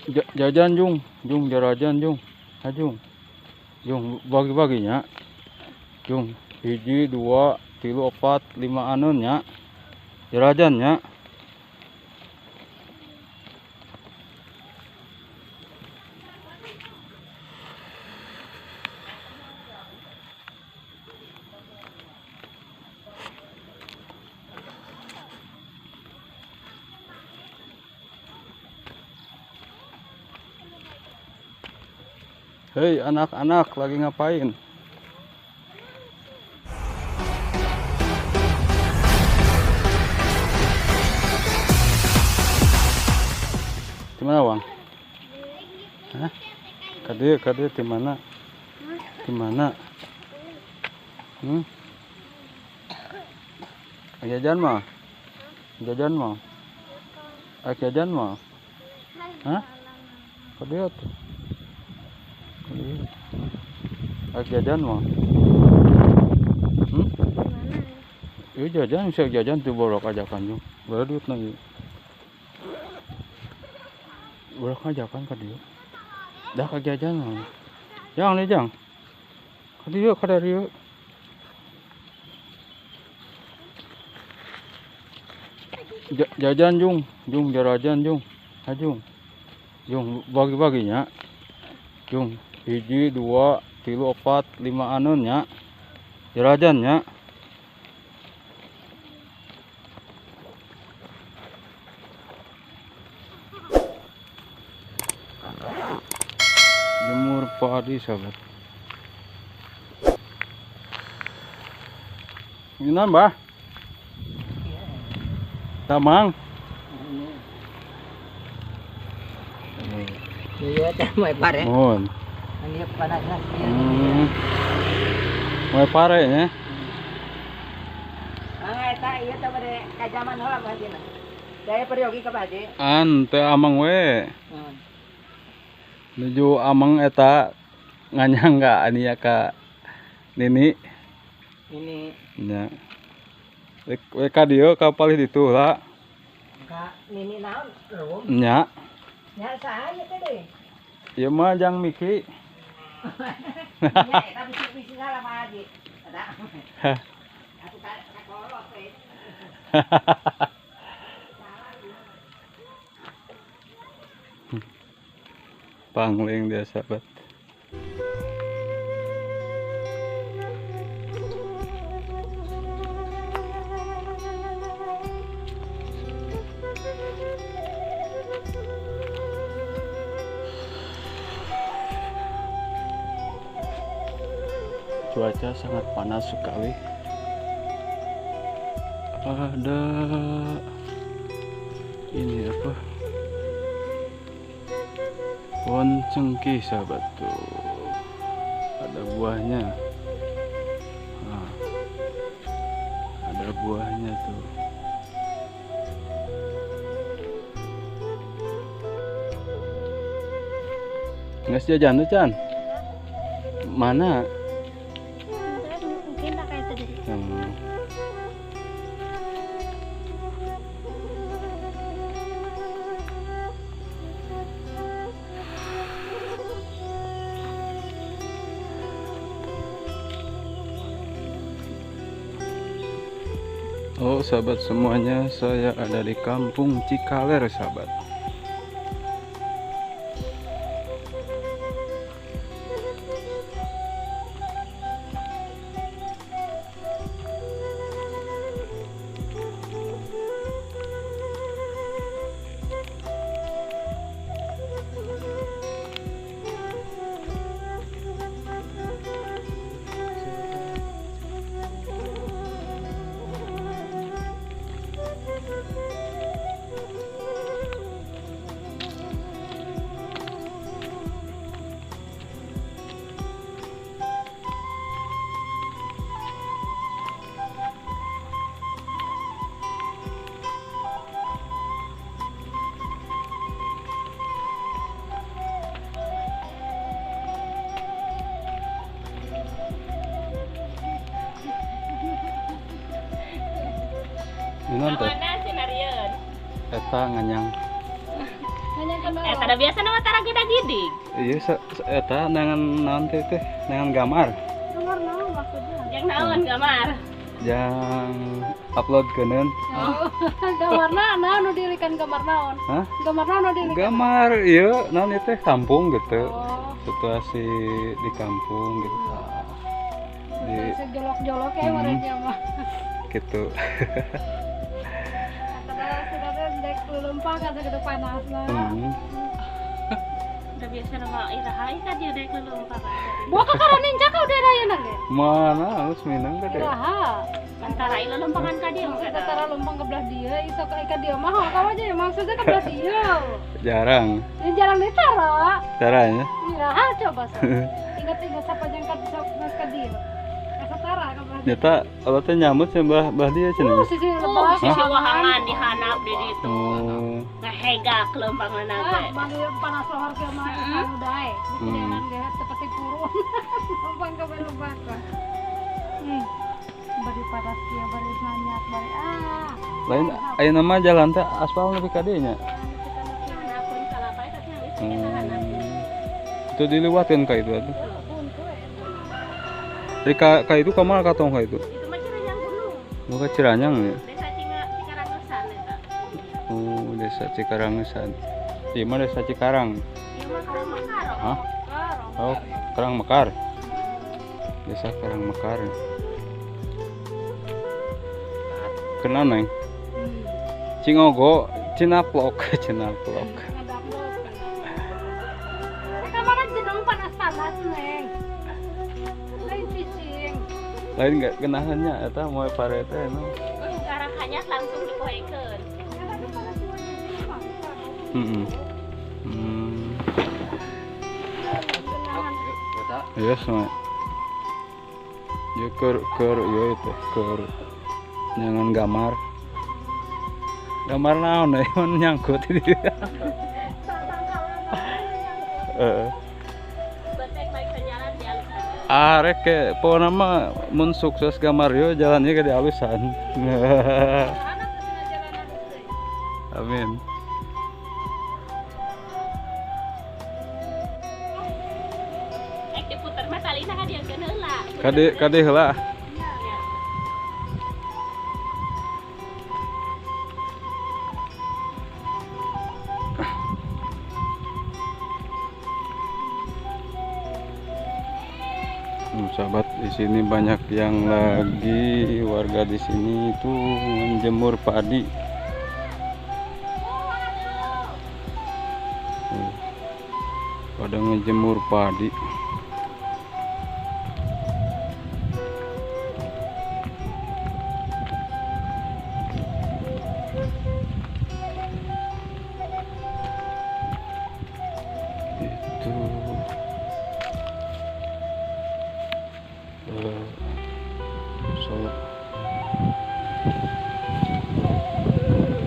Jajan jung, jung jarajan jung, hajung, jung bagi-baginya, jung hiji 2 3 4 5 anun nya, jarajan nya. Hei anak-anak, lagi ngapain? Di mana, Wang? Hah? Kade, kade di mana? Di mana? Jajan mah? Jajan mah? Jajan mah? Hah? Kade tuh. Jajan mah? Iya jajan, bisa jajan tuh borok ajakan jung. Berapa duit lagi? Borok ajakan ka dieu. Dah ka jajan mah. Jang nih jang. Ka dieu ka dieu. Jajan jung, jung jarajan jung. Hajung. Jung bagi-baginya. Jung hiji 2 3 4 5 anun nya, jarajan nya. Jemur padi sahabat. Ini nambah tamang. Iya, mau pare. Mohon. Ini panasnya. Mau pare ya. Ah, eta ieu teh bade kajaman heula mah dina. Daya peryogi ka Pak. An teh amang we. Nuju amang eta nganyang ka ania ka Nini. Nini. Nya. We ka dieu ka palih ditu lah. Ka Nini naon? Nya. Nya saha ieu teh deui? Ieu mah jang Miki. Nya eta bisi-bisi salah Pak Haji. Ada. Atuh ka kolot we. Pangling dia sahabat. Cuaca sangat panas sekali. Ada ini apa? Pohon cengkih sahabat tuh. Ada buahnya. Nah, ada buahnya tuh. Nggak jajan tuh Chan? Mana? Oh sahabat semuanya, saya ada di kampung Cikaler sahabat. Eta nganyang. Nganyang ka Eta da biasa nama tara geda gidig. Iya, eta nangan naon teh teh, nangan gambar. Gambar naon maksudnya? Yang naon gambar? Yang upload keuneun. Oh, gambar naon nu dirikan gambar naon? Hah? Gambar naon nu dirikan? Gambar ieu naon ieu teh kampung gitu. Oh. Situasi di kampung gitu. Di jolok-jolok ya warnanya mah. Gitu. Lempang kan segitu panas lah. Udah biasa nama iraha ka dia daek lelempang. Buah ka karaninca ka udah ayeuna ge. Mana halus minang ka deh. Iraha. Antara ieu lelempangan ka dia maksudnya tara lempang ke belah dia, iso ka dia mah ka aja ya maksudnya ke belah dia. Jarang. Ya jarang deh tara. Caranya. Iraha coba sok. Ingat-ingat sapanjang ka sok ka dia. Asa tara ka belah. Nyata Allah teh nyamut sih belah dia cenah. Oh, sisi lebah. Sisi wahangan dihanap di ditu. Ngehegak lempangna ge. Bagi panas lohor ke mah anu dae. Di jalan ge tepati purun. Lempang ka lempang. Bari panas kieu bari nanya bari ah. Lain ayeuna mah jalan teh aspal nepi ka dieu nya. Itu diliwatin ka itu atuh. Dari ka itu ka mana katong ka itu? Itu mah Ciranyang Gunung. Oh, ka Ciranyang ya? Desa Cikarangesan eta. Oh, Desa Cikarangesan. Ieu mah Desa Cikarang. Ieu mah Karang Mekar. Hah? Oh, Karang Mekar. Desa Karang Mekar. Kenal neng? Cingogo, Cinaplok, Cinaplok. Kamana jeneng panas-panas neng. Lain cicing. Lain enggak kenahannya eta moe pare teh no. Karakannya langsung dipoekeun. Heeh. Iya sama. Ya keur ieu teh keur nyangan gambar. Gambar naon euy mun nyangkut di dieu. Heeh. Arek ke pokona mah mun sukses gambar ieu jalannya ke dialusan. Amin. Ek diputer mah talina ka dieu heula. Kade heula. Sahabat, di sini banyak yang lagi warga di sini itu menjemur padi. Pada ngejemur padi. Itu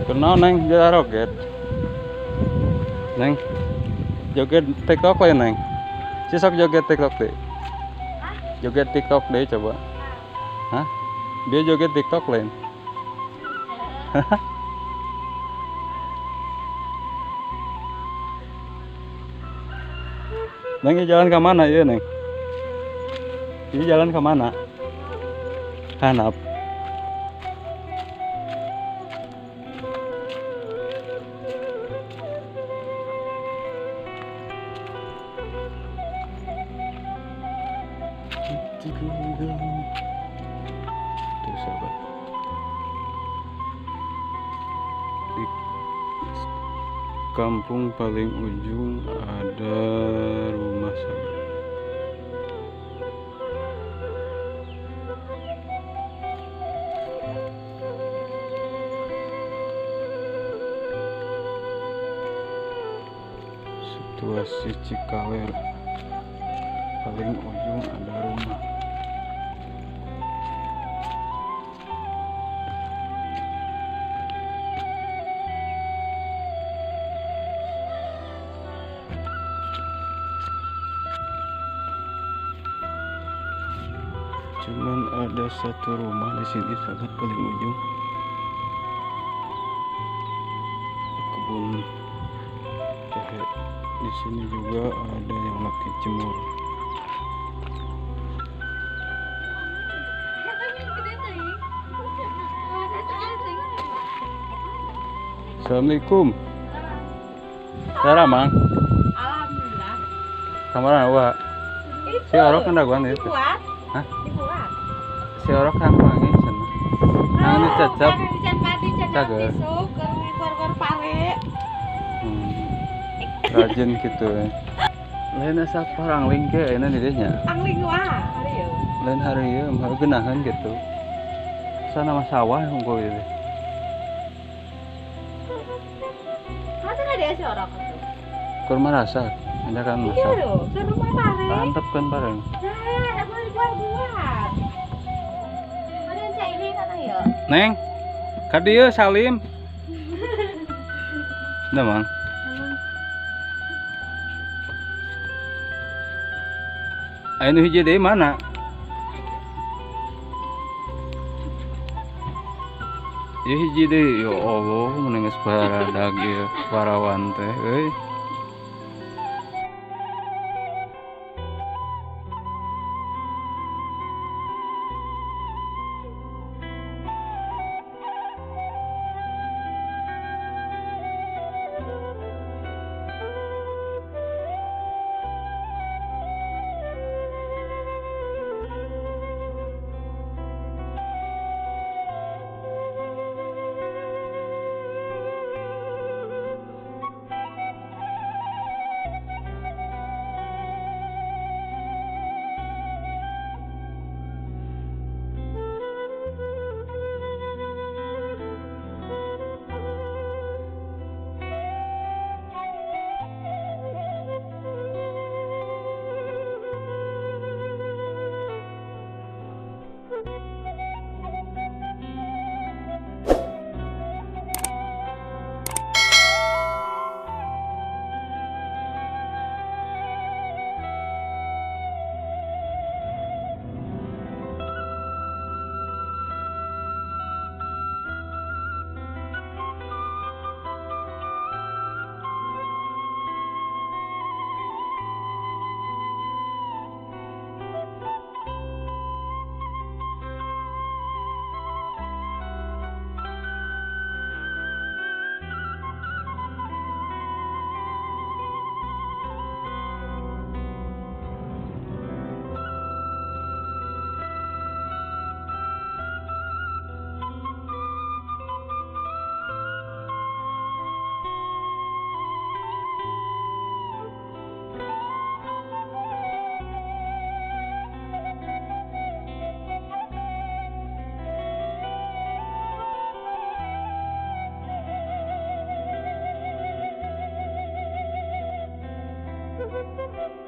kenal neng joget neng joget TikTok lah neng sisok joget TikTok deh joget TikTok deh coba. Hah? Dia joget TikTok lain. Neng jalan ke mana ya neng? Ini jalan ke mana? Hanap. Tuh sahabat. Di kampung paling ujung ada rumah sahabat. Situasi Cikaler paling ujung ada rumah. Cuman ada satu rumah di sini sahabat paling ujung. Kebun jahe. Di sini juga ada yang lagi jemur. Assalamualaikum. Sarah mang. Alhamdulillah. Kamaran wa. Si orok kan daguan itu. Hah? Si orok kan panggil sana. Anu cecep. Cager. Rajin gitu ya. Lain asa parangling ke enak di dinya. Angling wah, hari ieu. Lain hari ieu mah geunaheun gitu. Sana mah sawah unggul gitu. Masa ada si orok itu? Kurma rasa, ada kan masak. Iya loh, ke rumah pare. Mantap kan bareng. Nah, aku buat. Ada cai sana ya. Neng, ka dieu Salim. Nah, Mang. Ayo hiji deui mana? Ya hiji deui, ya Allah, mun geus baradag ieu parawan teh euy. Thank you.